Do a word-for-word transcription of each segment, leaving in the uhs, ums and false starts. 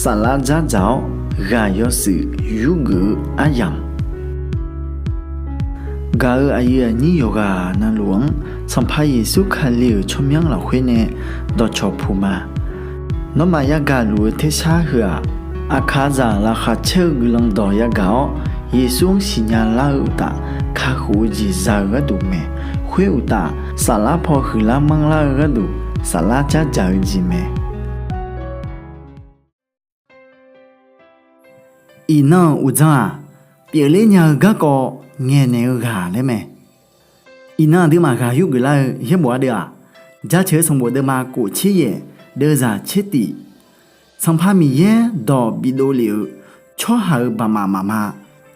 saflar dzardzaq-awr ghaq yawshuif yurgeuf-eu aryamq, gaq-euq aqyuif aqnyir yawqghaq navluf-anr Sanqpaq Yeqsur Kali-euq tsawrmyanr lafkhoer nae dawqcawq puq ma. Nawmaf yagaq luf-eu tersar heu-aq, aqkaqzaq laqkhaq caer-eu guiqlanq dawq yagaq-awr, Yeqsur-anr siqnya lar-eu uqtaf, kakhof-eu jeq za-eu gharduq mae. Khoer uqtaf, saflar paw huiqlar manrlar-eu gharduq, saflar dzardzaq-eu jeq mae. Iqnan-euq uqdzan-aq, pyeufler nya-eu garkawv ngaeqnaeq-eu ghaq laer mae. Iqnan aqduimaf ghaq yurgeuf lar-eu yaerbof ardeuv-aq, Jaceuq-eu sanqbof deuvma kof tser yaef, deuvzaq tser tif, Sanqpaq Miqyaer dawq bidov lef-euq tsawrhaq-euq baqmaf mafma,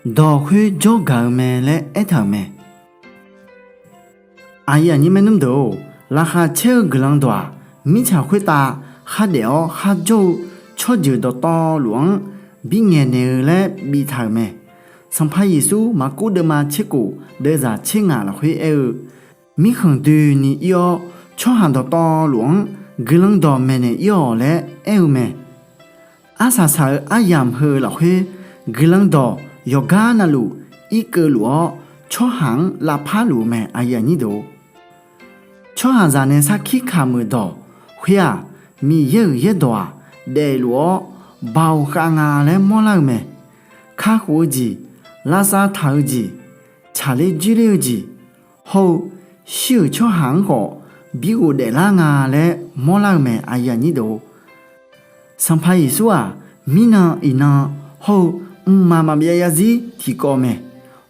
dawq khoer jawrgaq-eu mae laer aertaq-euq mae. Aqyuif aqnyir maernmr deuq-or, laqkhaq caer-eu guiqlanq dawq-aq, mirtsaq khoertav khardaef-awr kharjawr-eu tsawrjeuq dawqtawvluf-anr bingaeq naeq-eu laer biftaq-euq mae. Sanqpaq Yeqsur Maqkuv deuvma tser kof deuvzaq tser ngaq lafkhoer aer-eu, mirkhanq doeni ir-awr, tsawrhaq dawqtawvluf-anr guiqlanq dawq maeqnaeq ir-awq laer aer-eu mae. Arsaq saq-eu aryamq heu lafkhoer, guiqlanq dawq yawqgar navluf irkeuv luf-awr, tsawrhaq-anr lavpar luf-eu mae. Tsawrhaqzaq nae sarkir kamq-euq dawq khoer-aq, Miqyaer-euq yaerdawq-aq, daefluf-awr, baoq khav nga laer mawrlar-eu mae. Kakhof-eu jeq, lavsav taq-eu jeq, tsaqler jirler-eu jeq, hawr-eu shir-euq tsawrhaq-anr khawf bi ghofdaef lar nga laer mawrlar-eu mae. Sanqpaq Yeqsur-aq, mirnan iqnan hawr-eu mqmaq maqbyav yarzir tiqkawv mae.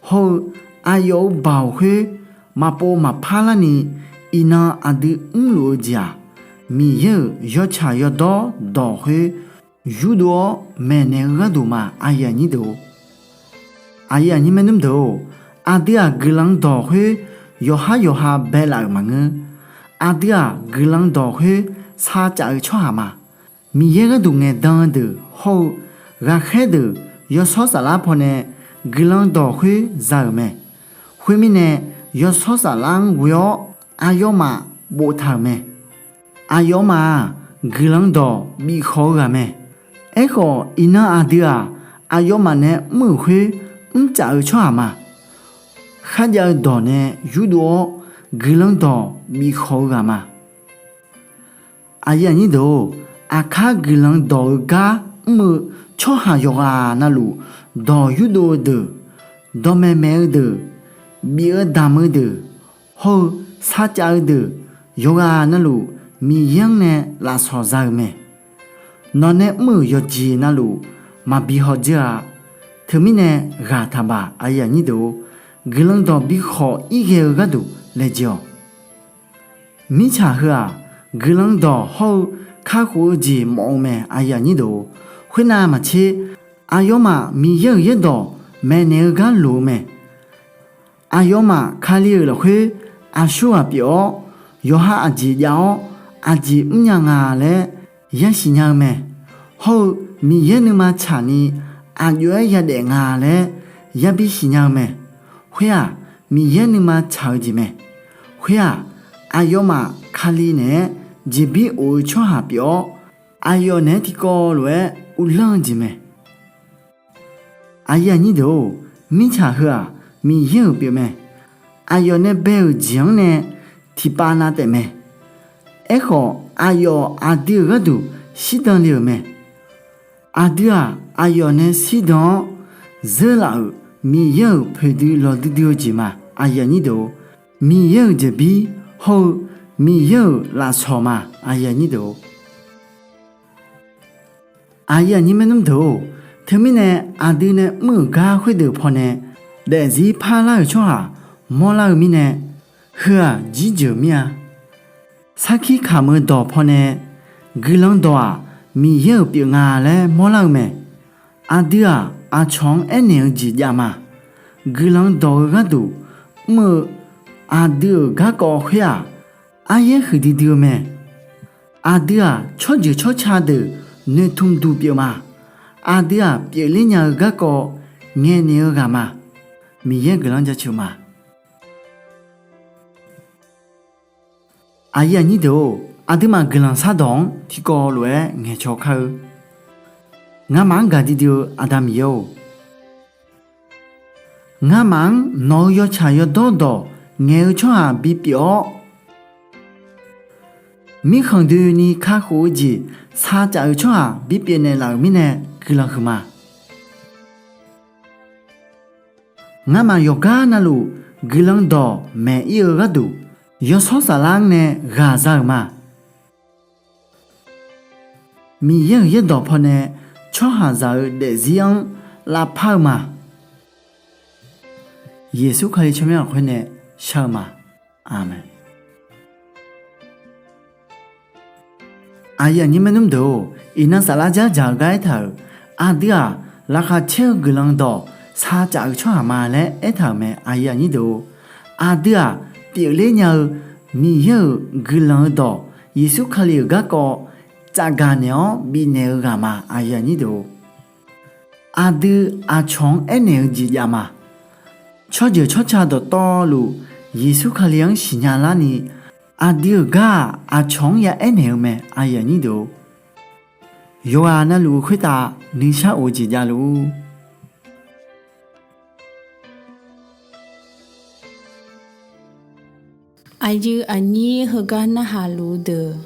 Hawr-eu aqyawf-euq baoq khoer maqpov maqpar larni, iqnan aqdui mrluf-eu jeq-aq, Miqyaer-euq yawtsaq yawdawr dawq khoer yurdov-awr maeqnaeq-eu gharduq ma. Aqyuif aqnyir deuq-or, aqdui-aq guiqlanq dawq khoer yawqhar yawqha baelaf-euq maqngeur. Aqdui-aq guiqlanq dawq khoer sarcaf-eu tsawrhaq ma. Miqyaer gharduq ngaeqdan-eu deuq hawr-eu ghaqkhaer deuq yawshawr saflar pawnae guiqlanq dawq khoer za-euq mae. Khoermirnae, yawshawr saflar-anr ghoe-awr aqyawfmaf boftaq-euq mae. Aqyawfmaf-aq, guiqlanq dawq bifkhawq-eu ghaq mae. Aerkhawf, iqnan aqdui-aq, aqyawfmaf nae mr-euq khoer mrcaf-eu tsawrhaq ma. Kharjav-eu dawq nae yurdov-awr, guiqlanq dawq bifkhawq-eu ghaq ma. Aqkar guiqlanq dawq-eu gar mr-eu tsawrhaq yawqghaq navluf, dawq yurdov-eu deuq, dawqmaeq maeq-eu deuq, bif-eu damq-eu deuq, hawr-eu sarcaf-eu deuq, yawqghaq navluf Miqyaer-anr nae lafsawq za-eu mae. Nawq nae mr-euq yawqjeq navluf maqbi hawdzeur-a. Teumirnae ghaq taqbaq, guiqlanq dawq bikhawf irghae-eu gharduq laejae-awq. Mirtsaq heu-aq, guiqlanq dawq hawr-eu kakhof-eu jeq mawf-eu mae. Khoernav maqtser, aqyawfmaf Miqyaer-euq yaerdawq maeqnaeq-eu gar loq-eu mae. Aqyawfmaf Kali-euq lafkhoer aqsurghaq pyeuf-awr, yawqha aqjeq jav-awr aqjeq mrnya nga laer yasiq nya-eu mae. Hawr-eu Miqyaer nuima tsaqni aqjox-aer yadaef nga laer yabi siqnya-eu mae. Khoer-aq, Miqyaer nuima tsaq-eu jeq mae. Khoer-aq, aqyawfmaf Kali naeq-aer jeqbir of-eu tsawrhaq pyeuf-awr, aqyawf naeq-aer tiqkawv lof-aer uvlanr-eu jeq mae. Mirtsaq heu-aq, Miqyaer-euq pyeufmae. Aqyawf nae bae-euq jeq-anr nae tiqpav nav taefmae. Aerkhawf, aqyawf aqdui-euq gharduq shirdan le-euq mae. Aqdui-aq, aqyawf nae shirdan-awr zeurlaf-euq Miqyaer-euq poeqdui lawqdui dui-eu jeq ma. Miqyaer-euq jeqbir hawr-eu Miqyaer-euq lafsawq ma. Aqyuif aqnyir maernmr deuq-or, teumirnae aqdui nae mr-euq gar khoerdeuq pawnae daefzir parlar-euq tsawrhaq mawrlar-eu mirnae, heu-aq jirjeuq mir-a. Sarkir kamq-eu dawq pawnae guiqlanq dawq-aq Miqyaer-euq pyeufnga laer mawrlar-eu mae. Aqdui-aq aqcawq-anr aernaeq-eu jeq jav ma. Guiqlanq dawq-eu gharduq mr-eu aqdui-euq garkawv khoer-aq, aryaer huiqdui dui-eu mae. Aqdui-aq tsawrjeuq tsawrca deuq noeqtmq duq pyeuf ma. Aqdui-aq pyeufler nya-eu garkawv ngaeqnaeq-eu ghaq ma. Miqyaer guiqlanq jaceuq ma. Aqyuif aqnyir deuq-or, aqduimaf guiqlanq shardawq-anr tiqkawv lof-aer ngaeqcaw kar-eu. Ngamaf-anr Gaqdui dui-eu Aqda Miqyaer-or, ngamaf-anr nawq-eu yawtsaq yawdawr dawq ngaeq-eu tsawrhaq bipyeuf-awr, mirkhanq doeni kakhof-eu jeq sharcaf-eu tsawrhaq bipyeuf naeqlaf-euq mirnae guiqlanq huiqma. Ngamaf yawqgar navluf guiqlanq dawq maeq-ir-eu gharduq, Yawshawr Saflar-anr nae ghaq za-euq ma. Miqyaer-euq yaerdawq pawnae tsawrhaqzaq-eu daefzir-anr lavpar-eu ma. Yeqsur Kali tsawrmyanr lafkhoer nae shar-eu ma. Aqmeq. Aqyuif aqnyir maernmr deuq-or, iqnan saflar dzardzaq-eu gar aertaq-euq, aqdui-aq, laqkhaq caer-eu guiqlanq dawq sharcaf-eu tsawrhaq ma laer aertaq-euq mae. Aqdui-aq, pyeufler nya-eu Miqyaer-euq guiqlanq-eu dawq, Yeqsur Kali-euq garkawv tsafgaq naeq-awr bifnaeq-eu ghaq ma. Aqdui aqcawq-anr aernaeq-eu jeq jav ma. Tsawrjeuq tsawrca dawqtawvluf Yeqsur Kali-anr siqnya larni, aqdui-euq gar-aq, aqcawq-anr ya aernaeq-eu mae. Yawqghaq navluf-eu khoertav nuishar of-eu jeq javluf-ur. Aqyuif aqnyir heugar narhaq luf-eu deuq,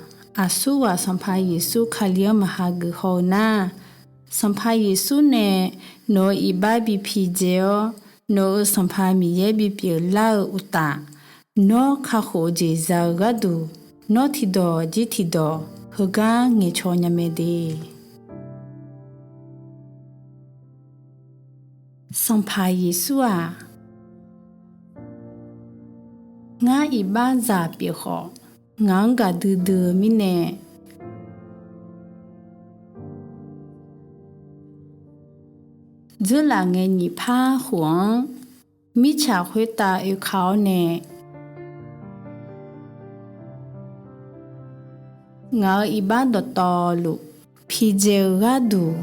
aqsurghaq Sanqpaq Yeqsur Kali-anr maqha geuf haw-eu nar, Sanqpaq Yeqsur nae nawq-euq iqbax bi pidzae-awr, nawq-euq Sanqpaq Miqyaer bipyeuf lar-eu uqtaf, nawr kakhof-eu jeq za-eu gharduq, nawr tiqdawq jir tiqdawq heugar ngaeqcaw nya mae de. Sanqpaq Yeqsur-aq, ngar iqbaxzaq pyeuf khawf, ngaq-anr gaqdui dui-eu mirnae, dzeurlaf ngae nyiq par khof-anr mirtsaq khoertav oeka-awr nae, ngaq-euq iqbax dawqtawvluf pidzae-eu gharduq,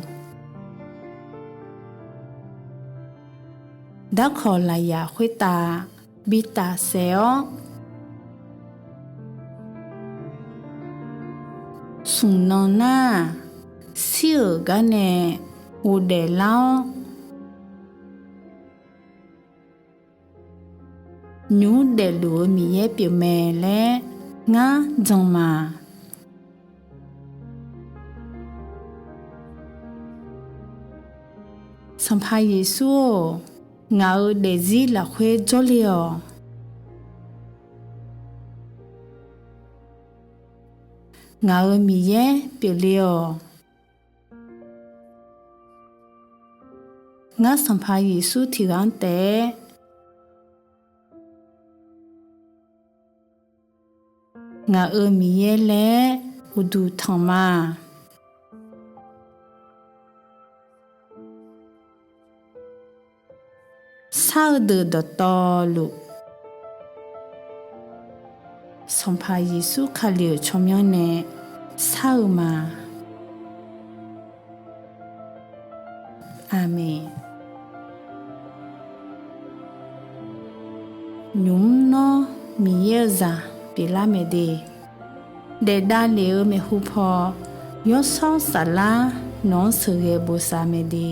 darkawq lafyaq khoertav bi tafsaef-awr, smq nan nar-aq, shir-euq gar nae ghofdaef lar-awr, nymq mr daefluf-eu Miqyaer pyeufmae laer ngar jan ma. Sanqpaq Yeqsur-or, ngaq-euq daefzir lafkhoer jawrle-awq. Ngaq-euq Miqyaer pyeufle-awq. Ngar Sanqpaq Yeqsur tiqghaq-anr taef-aer ngaq-euq Miqyaer laer uqduq tanq ma. Shar-eu deuq dawqtawvluf, Sanqpaq Yeqsur Kali-euq tsawrmyanr nae shar-eu ma. Aqmeq. Nymq mr nawr Miqyaer-eu zaq pyeuflar mae de. Daef davlef-eu maeqhu paw, Yawshawr Saflar nawq-anr sheuqghae bosav mae de.